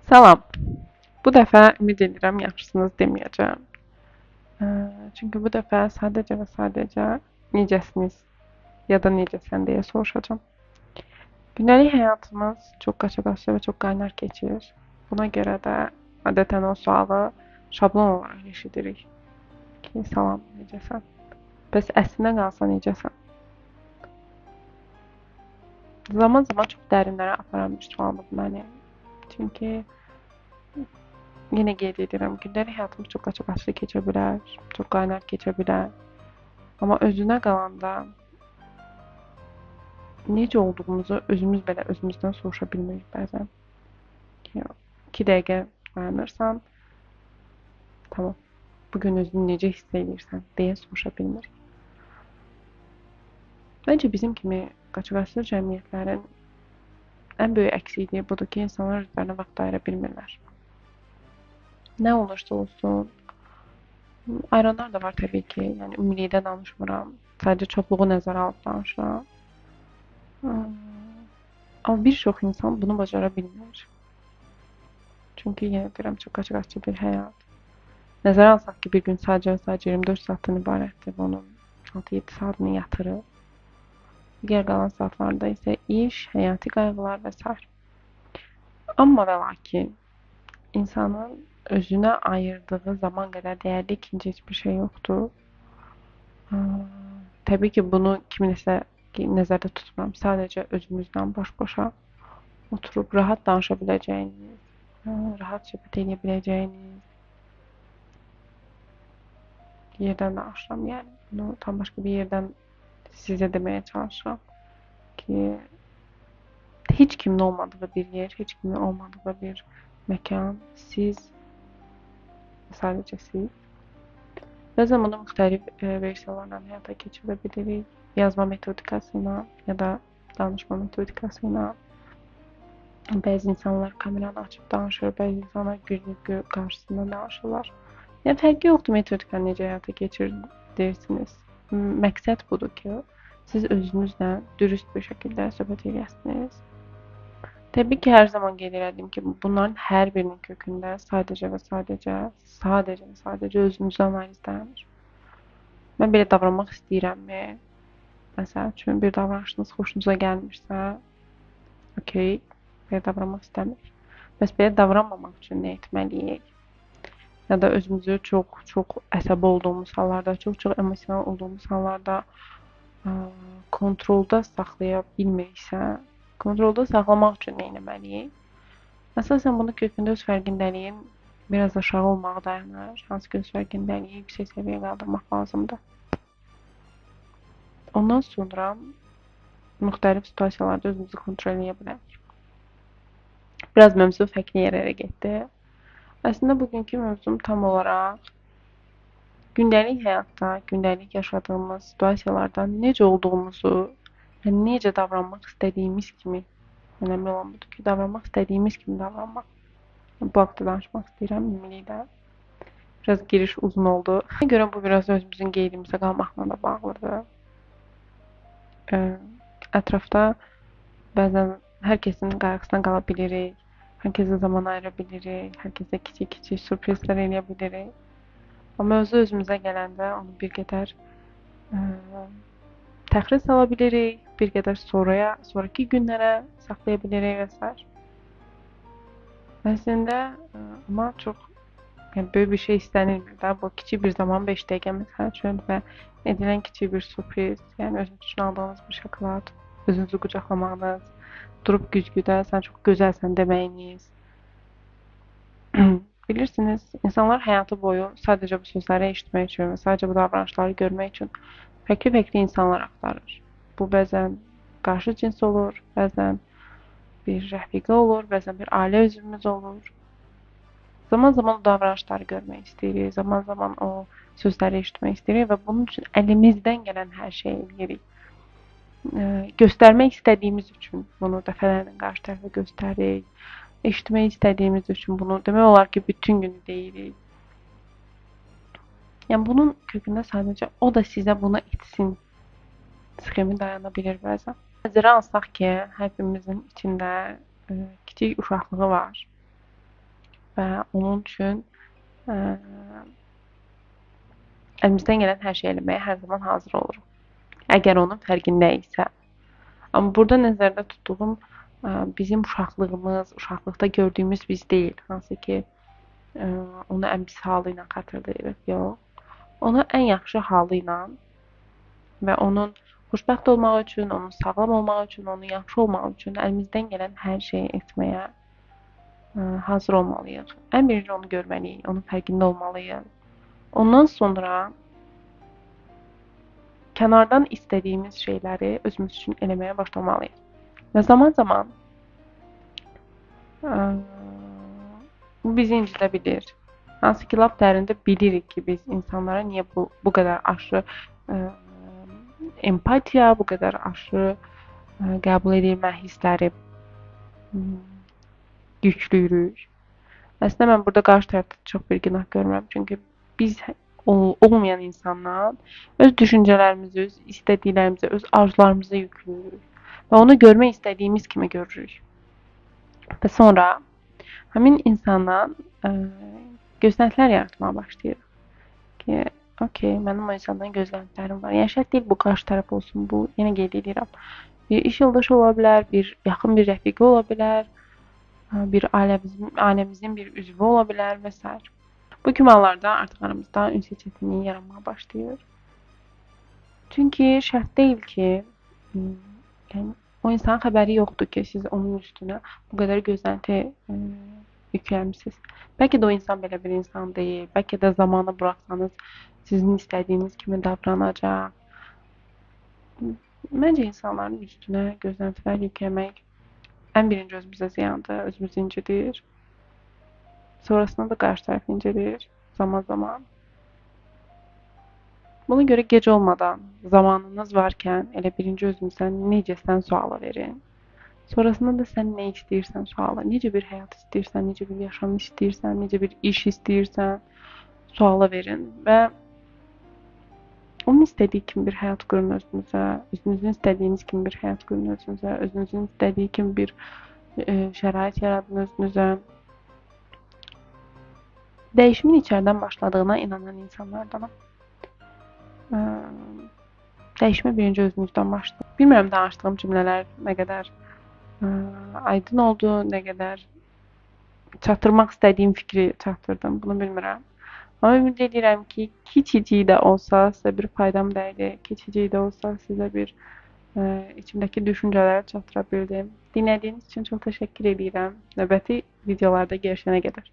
Salam. Bu dəfə ümid edirəm yaxşısınız deməyəcəm. Çünki bu dəfə sadəcə və sadəcə necəsiniz ya da necəsən deyə soruşacağam. Gündəlik həyatımız çox qaça-qaça və çox qaynar keçir. Buna görə də adətən o sualı şablon olaraq eşidirik. Ki, salam, necəsən? Bəs əslinə qalsa necəsən? Zaman-zaman çox dərinlərə aparan bir sualdır məni. Çünki yenə qeyd edirəm, gündəlik həyatımız çox qaça-qaçlı keçə bilər, çox qaynar keçə bilər. Amma özünə qalanda necə olduğumuzu özümüz belə özümüzdən soruşa bilmirik bəzən. 2 dəqiqə dayanırsan, tamam, bugün özünü necə hiss edirsən deyə soruşa bilmirik. Məncə bizim kimi qaça-qaçlı cəmiyyətlərin ən böyük əksikliyi budur ki, insanlar özlərinə vaxt ayıra bilmirlər. Nə olursa olsun, ayıranlar da var təbii ki, yəni ümumilikdə danışmıram, sadəcə çoxluğu nəzərə alıb danışıram. Amma bir çox insan bunu bacara bilmir. Çünki yenə deyirəm, çox qaça-qaçlı bir həyat. Nəzərə alsaq ki, bir gün sadəcə və sadəcə 24 saatdan ibarətdir, onun 6-7 saatını yatırır. Digər qalan saatlarda isə iş, həyati qayğılar və s. Amma və lakin insanın özünə ayırdığı zaman qədər dəyərli ikinci heç bir şey yoxdur. Təbii ki, bunu kiminəsə nəzərdə tutmuram. Sadəcə özümüzlə baş-başa oturub rahat danışa biləcəyiniz, rahat söhbət edə biləcəyiniz yerdən danışıram. Yəni, bunu tam başqa bir yerdən sizə deməyə çalışıram ki, heç kimin olmadığı bir yer, heç kimin olmadığı bir məkan, siz, sadəcə siz. Bəzən bunu müxtəlif versiyalarla həyata keçirə bilirik. Yazma metodikası ilə ya da danışma metodikası ilə. Bəzi insanlar kameranı açıb danışır, bəzi insanlar güzgü qarşısında danışırlar. Yəni, fərqi yoxdur metodikanı necə həyata keçirirsiniz. Məqsəd budur ki, siz özünüzlə dürüst bir şəkildə söhbət edəsiniz. Təbii ki, hər zaman qeyd elədim ki, bunların hər birinin kökündə sadəcə və sadəcə, sadəcə və sadəcə özünüzü analiz dayanır. Mən belə davranmaq istəyirəmmi? Məsəl üçün, bir davranışınız xoşunuza gəlmirsə, okey, belə davranmaq istəmirik. Bəs belə davranmamaq üçün nə etməliyik? Ya da özümüzü çox-çox əsəbi olduğumuz hallarda, çox-çox emosional olduğumuz hallarda kontrolda saxlaya bilmiriksə, kontrolda saxlamaq üçün nə etməliyik? Əsasən, bunu kökündə öz fərqindəliyin biraz aşağı olmağı dayanır. Hansı ki, öz fərqindəliyi yüksək səviyyəyə qaldırmaq lazımdır. Ondan sonra müxtəlif situasiyalarda özümüzü kontrol edə bilərik. Biraz mövzu fərqli yerlərə getdi. Əslində, bugünkü mövzum tam olaraq gündəlik həyatda, gündəlik yaşadığımız situasiyalarda necə olduğumuzu və necə davranmaq istədiyimiz kimi, önəmli olan budur ki, davranmaq istədiyimiz kimi davranmaq. Bu haqda danışmaq istəyirəm ümumilikdə. Biraz giriş uzun oldu. Ona görə bu biraz özümüzün qeydimizə qalmaqla da bağlıdır. Ətrafda bəzən hər kəsin qayğısına qala bilirik, hər kəsə zaman ayıra bilirik, hər kəsə kiçik-kiçik sürprizlər eləyə bilirik. Amma mövzu özümüzə gələndə onu bir qədər təxirə sala bilirik, bir qədər sonraki günlərə saxlaya bilirik və s. Əslində, amma çox yəni, böyük bir şey istənilmir də. Bu kiçik bir zaman, 5 dəqiqə məsəl üçün və edilən kiçik bir sürpriz, yəni özünüz üçün aldığınız bir şokolad, özünüzü qucaqlamağınız, durub güzgüdə sən çox gözəlsən deməyiniz. Bilirsiniz, insanlar həyatı boyu sadəcə bu sözləri eşitmək üçün və sadəcə bu davranışları görmək üçün fərqli-fərqli insanlar axtarır. Bu bəzən qarşı cins olur, bəzən bir rəfiqə olur, bəzən bir ailə üzvümüz olur. Zaman-zaman o davranışları görmək istəyirik, zaman-zaman o sözləri eşitmək istəyirik və bunun üçün əlimizdən gələn hər şeyi edirik. Göstərmək istədiyimiz üçün bunu dəfələrlə qarşı tərəfə göstəririk. Eşitmək istədiyimiz üçün bunu demək olar ki, bütün günü deyirik. Yəni, bunun kökündə sadəcə o da sizə bunu etsin sxemi dayana bilir bəzən. Nəzərə alsaq ki, hepimizin içində kiçik uşaqlığı var. və onun üçün əlimizdən gələn hər şey eləməyə hər zaman hazır oluruq. Əgər onun fərqindəyiksə. Amma burada nəzərdə tutduğum bizim uşaqlığımız, uşaqlıqda gördüyümüz biz deyil. Hansı ki, onu ən pis halı ilə xatırlayırıq. Yox. Onu ən yaxşı halı ilə və onun xoşbəxt olmağı üçün, onun sağlam olmağı üçün, onun yaxşı olmağı üçün əlimizdən gələn hər şeyi etməyə hazır olmalıyıq. Ən birinci onu görməliyik, onun fərqində olmalıyıq. Ondan sonra kənardan istədiyimiz şeyləri özümüz üçün eləməyə başlamalıyıq. Və zaman-zaman bu bizi incidə bilir. Hansı ki, lap dərində bilirik ki, biz insanlara niyə bu qədər aşırı empatiya, bu qədər aşırı qəbul edilmə hissləri yüklüyürük. Əslində, mən burada qarşı tərəfdə çox bir günah görmürəm. Çünki biz olmayan insandan öz düşüncələrimizi, öz istədiklərimizi, öz arzularımızı yüklüyürük və onu görmək istədiyimiz kimi görürük. Və sonra həmin insandan gözləntilər yaratmağa başlayırıq ki, okey, mənim o insandan gözləntilərim var. Yəni, şərt deyil bu qarşı tərəf olsun, bu, yenə qeyd edirəm. Bir iş yoldaşı ola bilər, bir yaxın bir rəfiqi ola bilər, bir ailəmizin bir üzvü ola bilər və s. Bu kimi hallarda artıq aramızda ünsiyyət çətinliyi yaranmağa başlayır. Çünki şərt deyil ki, yəni, o insanın xəbəri yoxdur ki, siz onun üstünə bu qədər gözlənti yükləmişsiniz. Bəlkə də o insan belə bir insan deyil, bəlkə də zamanı buraxsanız sizin istədiyiniz kimi davranacaq. Məncə insanların üstünə gözləntilər yükləmək ən birinci özümüzə ziyandır, özümüzü incidir. Sonrasında da qarşı tərəf incidir zaman-zaman. Buna görə gec olmadan, zamanınız varkən elə birinci özünüzdən necəsən sualı verin. Sonrasında da sən nə istəyirsən sualı, necə bir həyat istəyirsən, necə bir yaşam istəyirsən, necə bir iş istəyirsən sualı verin və onun istədiyi kimi bir həyat qurun özünüzə, özünüzün istədiyiniz kimi bir həyat qurun özünüzə, özünüzün istədiyi kimi bir şərait yaradın özünüzə. Dəyişimin içərdən başladığına inanan insanlardanam. Dəyişmə birinci özünüzdən başlayın. Bilmirəm danışdığım cümlələr nə qədər aydın oldu, nə qədər çatdırmaq istədiyim fikri çatdırdım, bunu bilmirəm. Amma ümid edirəm ki, kiçicik də olsa sizə bir faydam dəydi, kiçicik də olsa sizə bir içimdəki düşüncələri çatdıra bildim. Dinlədiyiniz üçün çox təşəkkür edirəm. Növbəti videolarda görüşənə qədər.